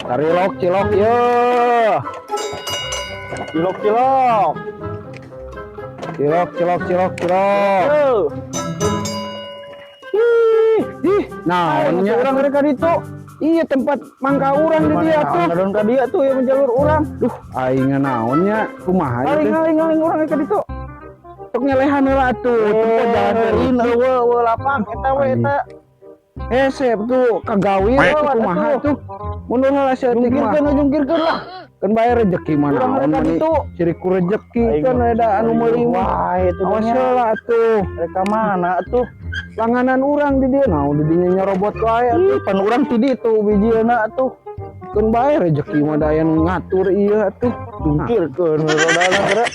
Tarilok cilok ye. Cilok cilok. Cilok cilok cilok cilok. Yo. Ih, ih, naonnya urang mereka ditu. Iya, tempat mangka urang di dia tuh. Ngadon ka dia tuh ya jalur urang. Duh, aing naonnya, kumaha Aing ieu teh? Aing aing urang ka ditu. Tok ngelehan heula atuh, tempat jalan Lain eueuh eueuh lapang eta we eta. Hese tuh kagawi Lewat kumaha atuh. Tuh. Mundur heula saeutik mah. Jungkirkeun, jungkirkeun lah. Kan bae rezeki mah Urang naon mereka mani. Ditu. Ciri ku rezeki kan ada anu meuli mah. Wah, itu Awas nya. Heula atuh. Mereka mana tuh? Langganan urang di dieu, naon di dinya nyerobot wae atuh. Ih, pan urang ti ditu bijilna atuh. Keun bae rezeki mah da aya nu ngatur ieu atuh. Jungkirkeun rodana geura.